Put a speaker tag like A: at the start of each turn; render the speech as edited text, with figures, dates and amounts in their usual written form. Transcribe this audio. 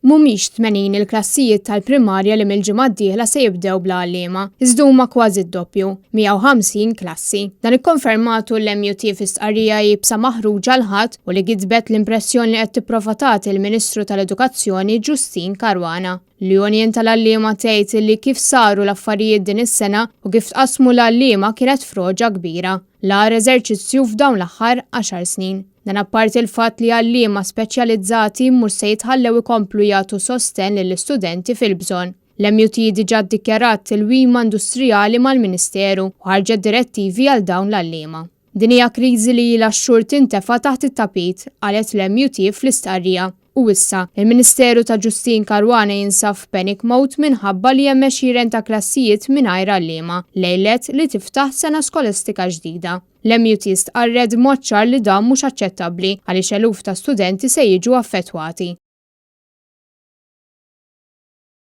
A: Mhumiex 80 il-klassijiet tal-primarja li mill-ġimgħa d-dieħla se jibdew bla għalliema, iżda huma kważi d-doppju, 150 klassi. Dan ikkonfermatu l-MUT fi stqarrija iebsa maħruġa l-Ħadd u li gidbet l-impressjoni li qed tipprova tagħti l-Ministru tal-Edukazzjoni Justyne Caruana. L-Union tal-Għalliema tgħid li kif saru l-affarijiet din is-sena u kif tqassmu l-għalliema kienet froġa kbira. L-agħar eżerċizzju f'dawn l-aħħar għaxar snin. Dan apparti l-fatt li għalliema speċjalizzati mhux se jitħallew ikomplu jagħtu sostenn lill-istudenti fil-bżonn. L-MUT diġà ddikjarat tilwima industrijali mal-Ministeru u ħarġet direttivi għal dawn l-għalliema. Din hija kriżi li ilha x-xhur tintefa' taħt it-tapit, qalet l-MUT fl-istqarrija. U issa, il-Ministeru ta' Justyne Caruana jinsab f'panic mode minħabba li hemm għexieren ta' klassijiet mingħajr għalliema, lejlet li tiftaħ sena skolastika ġdida. L-MUT stqarret b'mod ċar li dan mhux aċċettabbli għaliex eluf ta' studenti se jiġu affettwati.